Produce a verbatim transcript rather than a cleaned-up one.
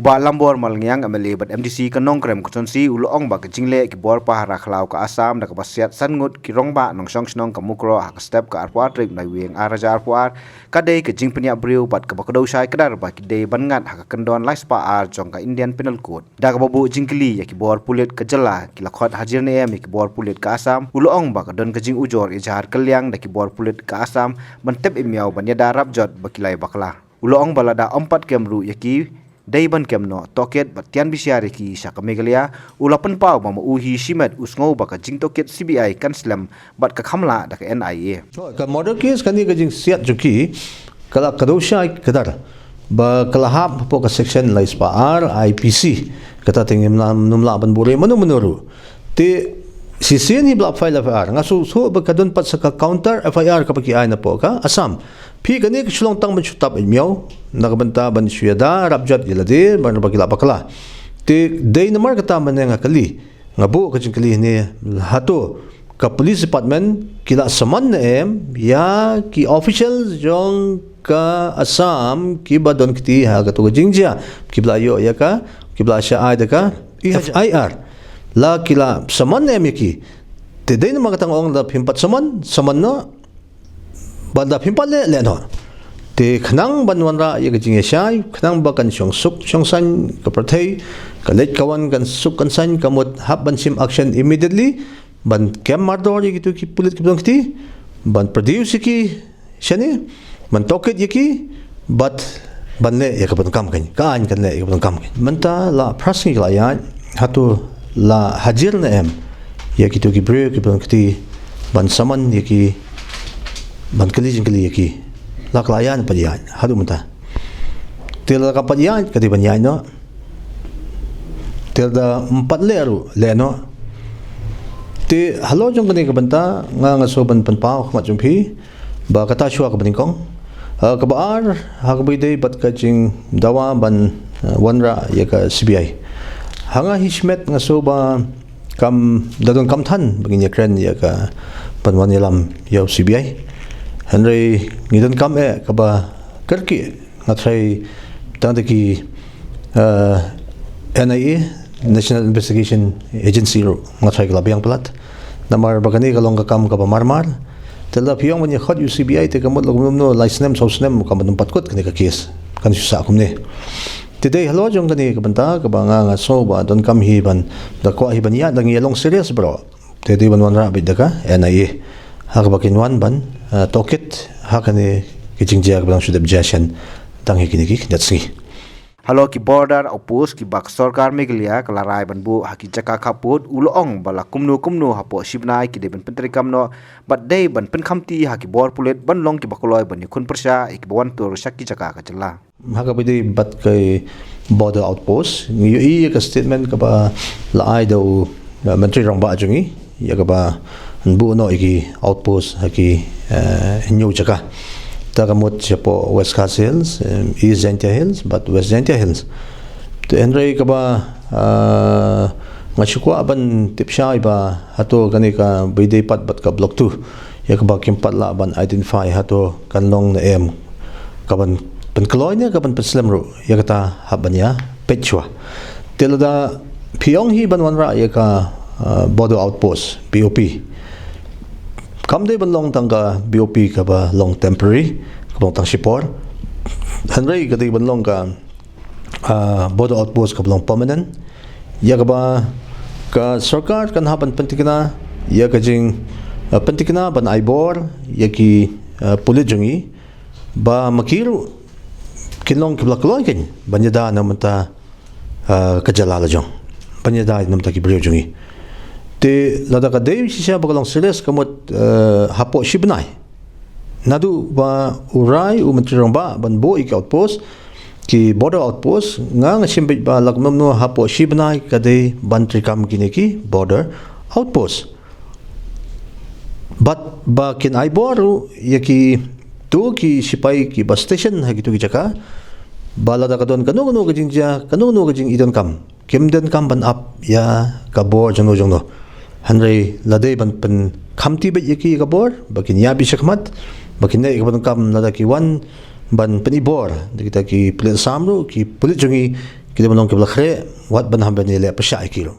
Bah Lambor Malngiang, M L A bad M D C ka Nongkrem Constituency, u la ong ba ka jingleh ki bor pahara khlaw ka Assam da kaba siat san ngut ki rangbah nongshong shnong ka Mukroh ha ka step ka arphew ar tarik Naiwieng ar hajar arphew ar, ka dei ka jingpynïap briew bad kaba kdew shai kdar ba ki dei ban ngat ha ka kyndon lai spah ar jong ka Indian Penal Code. Da kaba buh jingkylli ïa ki bor pulit ka jylla, ki la khot hajir ne em ïa ki bor pulit ka Assam, u la ong ba ka don ka jingujor ïa jhar kylliang da ki bor pulit ka Assam ban tep im ïaw ban ïada rap jot ba ki lai bakla. U la ong ba lada ym pat kem ruh ïa ki, dei ban kem noh tohkit bad tian bishar ïa ki sha ka Meghalaya. U la pynpaw ba ma u hi shimet u sngew ba ka jingtohkit C B I kan slem bad ka kham lah da ka N I A. Ka murder case kane ka jingsiat jong ki ka la kdew shai kdar ba ka la hap hapoh ka section lai spah ar I P C. Kata te ngim lah, ngim lah ban buhrieh mano mano ruh. Te shisien hi ba la file F I R, nga sngewthuh ba ka don pat sa ka counter F I R kaba ki ai napoh ka Assam. Phi, kane ka shu long tang ban shu tap im ïaw na ka bynta ban shu ïada rap jot ïa lade ban ba ki lah bakla. Te dei namar kata mynne nga kylli, nga buh ka jingkylli hangne, hato ka police department ki la summon ne em ïa ki officials jong ka Assam kiba don kti ha kato ka jingjia, kiba la ïoh ïa ka, kiba la shah ai da ka F I R. La ki la summon ne em ïa ki? Te dei namar kata nga ong, lada phim pat summon, summon noh. Bad lada phim pat leh, leh noh. Te khnang ban wanrah ïa ka jingïashai, khnang ba kan shong suk shong saiñ ka pyrthei, ka leit ka wan kan suk kan saiñ, ka mut hap ban shim action immediately ban kem mardor ïa kito ki pulit kiba don kti, ban produce ïa ki shane, ban tohkit ïa ki, bad ban leh ïa kaba donkam kein, ka aiñ kan leh ïa kaba donkam kein. Mynta la phra sngi ka la ïaid, hato la hajir ne em ïa kito ki briew kiba don kti ban summon ïa ki, ban kylli jingkylli ïa ki? La ka la ïaid ne ym pat ïaid haduh mynta? Te lada kam pat ïaid, ka dei ban ïaid noh. Te lada ym pat leh ruh, leh noh. Te halor jong kane ka bynta nga, nga shu ban pynpaw ha khmat jong phi ba kata shuwa kaba nyngkong. Ah, kaba ar, ha kaba ïadei bad ka jingdawa ban, ah, wanrah ïa ka C B I. Ha nga hi shimet nga shu ba kam da donkam than ba ngin ïakren ïa ka ban wan ïalam ïa u C B I. Hynrei ngi donkam eh kaba kyrkieh, nga tharai tang da ki, eh, N I A, National Investigation Agency ruh, nga tharai ka la biang palat. Namar ba kane ka long ka kam kaba mar mar. Te lada phi ong ban ïakhot ïa u C B I te ka mut lada kumno kumno lai snem saw snem kam pat kut kane ka case, kan shu sah kumne. Te dei halor jong kane ka bynta kaba nga, nga sngew ba donkam hi ban, da kwah hi ban ïaid, da ngi ïa long serious baroh. Te dei ban wanrah beit da ka N I A ha kaba kin wan ban, eh, tohkit ha kane ka jingjia kaba dang shu dep jia shen tang hi kine ki khyndiat sngi. Halor ki border outpost kiba ka sorkar Meghalaya ka la rai ban buh ha ki jaka khappud, u la ong ba la kumno kumno hapoh shi bnai ki dei ban pyntreikam noh bad dei ban pynkhamti ha ki bor pulit ban long kiba kloi ban ïakhun pyrshah ïa kiba wan tur sha ki jaka ka jylla. Ha kaba ïadei bad ka border outpost, ngi ïohi ïa ka statement kaba la ai da u, uh, Myntri Rangbah jong ngi ïa kaba yn buh noh ïa ki outpost ha ki, uh, hynñiew jaka. Ta ka mut shapoh West Khasi Hills, um, East Jaintia Hills bad West Jaintia Hills. Te hynrei kaba, uh, nga shu kwah ban tip shai ba hato kane kaba ïadei pat bad ka Block two, ïa kaba kim pat lah ban identify hato kan long ne em, ka ban pynkloi ne ka ban pynslem ruh, ïa kata hap ban ïa peit shuwa. Te lada phi ong hi ban wanrah ïa ka, uh, border outpost, B O P, kam dei ban long tang ka B O P kaba long temporary, kaba long tang shipor. Hynrei ka dei ban long ka, uh, border outpost kaba long permanent, ïa kaba ka sorkar kan hap ban pyntikna ïa ka jing, uh, pyntikna ban ai bor ïa ki, uh, pulit jong ngi ba ma ki ruh kin long kiba la kloi kein ban ïada na bynta, uh, ka jylla la jong, ban ïada na bynta ki briew jong ngi. Te lada ka dei shisha ba ka long serious, ka mut, uh, hapoh shi bnai naduh ba u rai u Myntri Rangbah ban buh ïa ki outpost, ki border outpost, nga, nga shim beit ba lada kumno kumno hapoh shi bnai ka dei ban treikam kine ki border outpost. Bad ba kin ai bor ruh ïa kito ki shipai kiba station ha kito ki jaka, ba lada ka don kano kano ka jingjia, kano kano ka jingidonkam, kim donkam ban ap ïa ka bor jongno jongno. Hynrei la dei ban pynkhamti beit ïa ki ïa ka bor ba kin ïaid beit shakhmat, ba kin leh ïa kaba donkam lada ki wan ban pyni bor da kita ki pulit Assam ruh, ki pulit jong ngi Ki dei ban long kiba la khreh, wat ban ham ban ïaleh pyrshah ïa ki ruh.